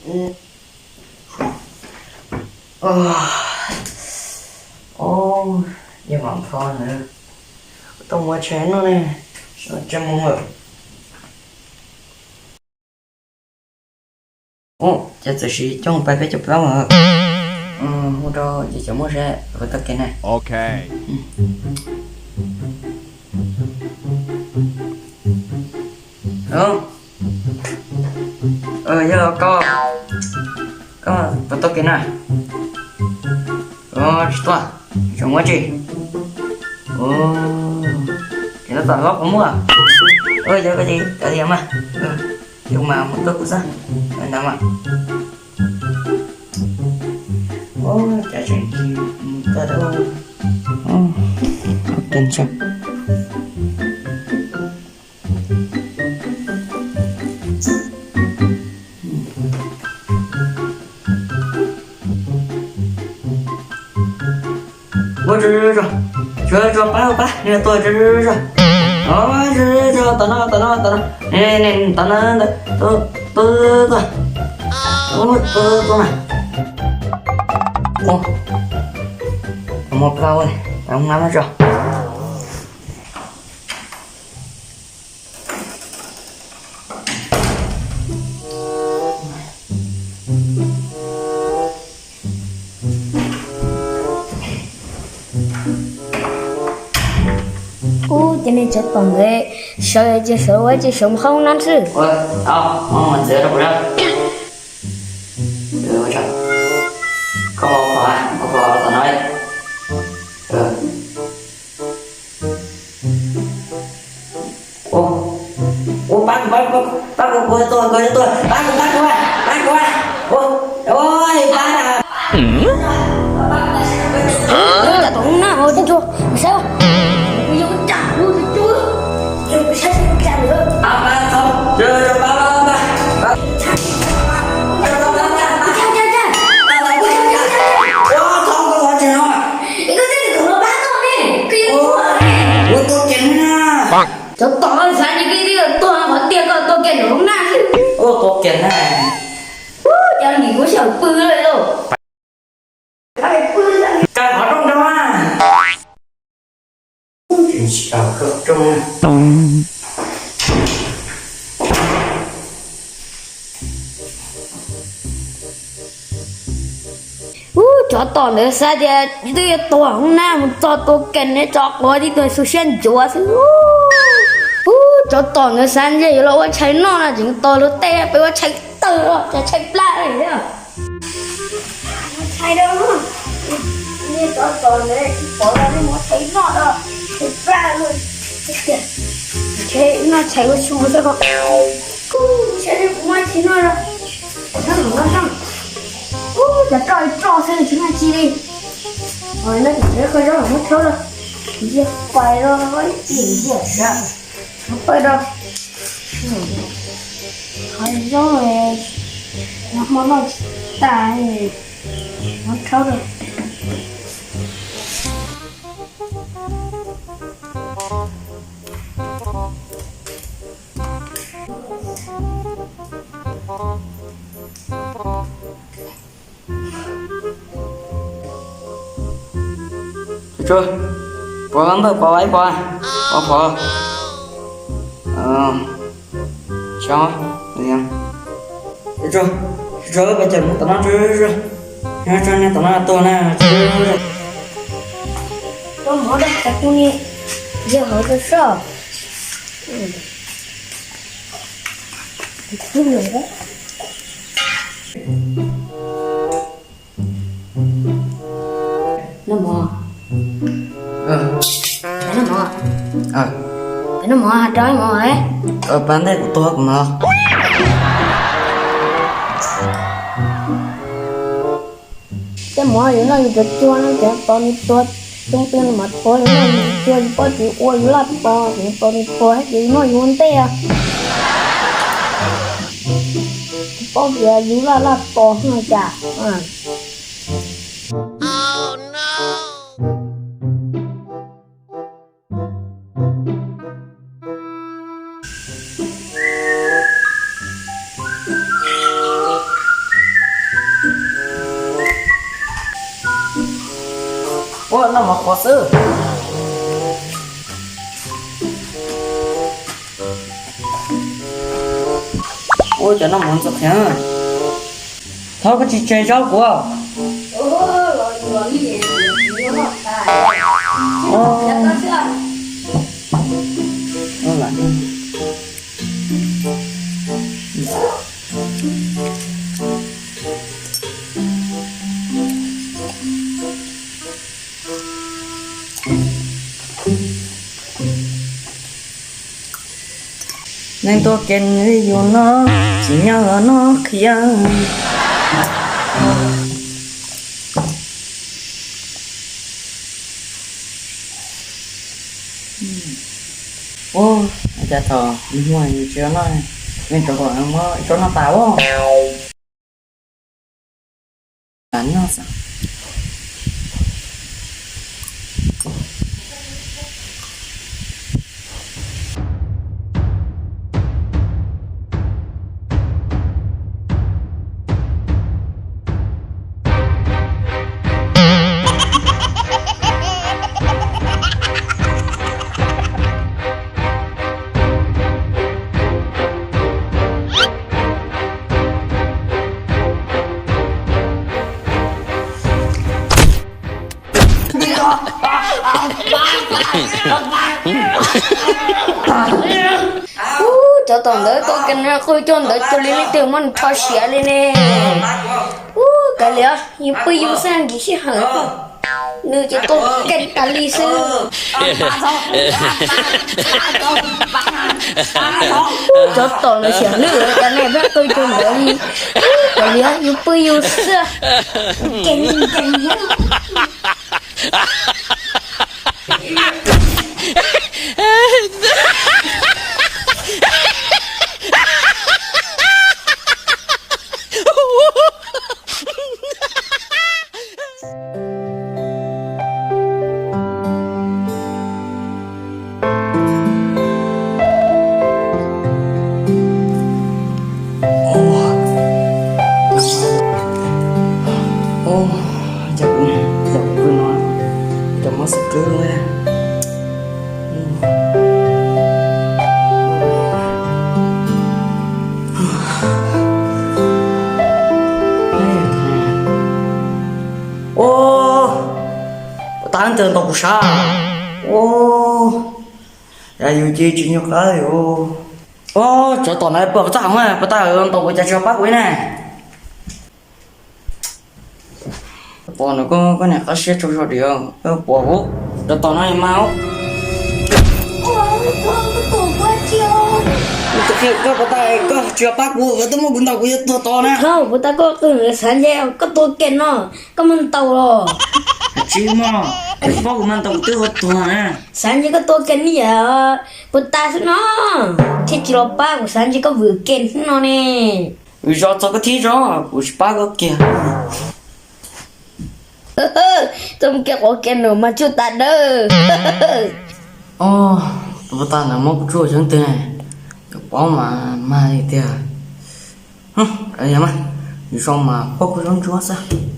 Ua, yeej vam npho na, kuv tuaj muab tshais noj ne, tsis mus lawm. Ua, ces txawm siv coj mus pab peb cov plaub. Hu rau ces cov muaj seb puas tau kev na. Yog koj, koj puas tau kev na? Tsis tuaj, tseem muab tsi? Kev no tom hlob puas muaj? Yog koj ces kav liam mas, yus mas mus tuaj kuv xwb ntag mas. Cas tseem tsis mus tuaj. Ua, tso, tso, tso, pab, pab, nws tuaj, tso, tso, tso, tso, tom no, tom no, tom no, tom no, tuaj, tuaj, tuaj, tuaj mas. Ua, muaj plaub, tau hoob nab tso. Ub, cov niag tsov tom ntawd, sawv ces sawv ua, ces sawv mus hoob nab xwb. Koj ua pom, ua pom tom no. Ua, ua, pab kuv, pab kuv, pab kuv, kuv tuaj, kuv tuaj, pab kuv, pab kuv, pab kuv. Ua, ua, pab na. Ua, tom hoob nab ho tseem tshuav, saib, kuv yuav tsa kuv tus cuab, kuv saib kuv tsa lawm. Cov tom no xav tias koj tuag qhov tiag, koj tuaj kiag ntawm hoob nab xwb. Ua, tuaj kiag na. Ub, cov nim kuv xyaum pw lawm lauj. Kab qhov rooj rau na. Ub, tsov tom ntawd xav tias twb yuav tuag hoob nab mus txog tua kees ne, tso quav tib tug xu siab ntsuav xwb. Ub, tsov tom ntawd xav ntshe yuav los ua tshais noj no tseem tos luag tej peb ua tshais tawg los tshais plab li thiab. Tshais rau, niag tsov tom ntawd tsis pom los nej mus tshais noj rau, tshais plab, noj tshais ua su xwb ko. Kuv saib kuv muab tshais noj rau. Ub, cov roj ib roj xwb tsis muaj tsi li. Noj tsev qhov zaub muab rhaub rau, ntsia pais rau ib ntsia sav, muab pawj rau. Qhov zaub no hmo noj tsis tas, muab rhaub rau. Tsuag, pov ntawm pov ib pov, pov pov. Tsuag, tsuag, peb cov mus tom no tsuag, tsuag, niag tom no tuag na. Koj mov dab tsa kuv ni, yog hauv tsuag soj. Noj mov, noj mov, noj mov, rau ib mov. Pab ntej kuv tuag kuv mov. Tej mov yus noj yus cov cua no ces tos nws tuag, xyoo twg nws mam tuag, yus noj yus cua yus paub tsis ua yus laj pos, yus tos nws tuag ces yus noj yus ua ntej. Paub tias yus laj laj pos no cas. Noj mov qhuav xwb. Ua cov noj mov ntxuag qhiav. Thov koj tsis tseg zaub kuv. Neeg tuaj ke li yus no, tsis nyob los noj qhiav. Ua cas thaum nws muag nws tsis noj, nws rov kom muab tso noj tas ua. Ub, cov tom ntawd tuaj ke no, qw coj ntawd cuag li leej twg muab nws rho siav li ne. Ub, kav liam, yus pw yus xwb nkim sij hawm. Nws ces tuaj ke tas li xwb. Ub, cov tom ntawd siav lwj, cas nej pheej qw cuag ntawd li. Kav liam, yus pw yus xwb. Ua cas kuv zaum pw no cov mob xwb qwb. Ua, puas tas ntawd ntaus kuv sab? Ua, yus ces tsis nyuag qab li. Ua, cov tom na pw txaj heev, puas tas ntaus kuv cas tsis pab kuv li ne? Pom nws koj niam qab siab tsaug zog diam, pom cov tom no mas. Koj puas tas koj tsis pab kuv, koj twb muab kuv ntaus kuv yuav tuag tod na. Thaum puas tas koj qw xav nce koj tua ke no, koj muab ntaus los. Tsis muaj, koj tsis pab kuv mas ntaus kuv twb ua tuag na. Xav nce koj tua ke ni yam puas tas xwb no, thiaj tsis los pab kuv xav nce koj vwm ke no ne. Vim zos txog koj thib zos kuv tsis pab koj kiag. Txoj kev quav ke no mas tsuj tas dawb. Tus puag ta ntawd muab kuv tsuj xyov twg ne, cov paub mas mag li tiag. Yog mas, yus zoo mas paub kuv zoo ntsuab xwb.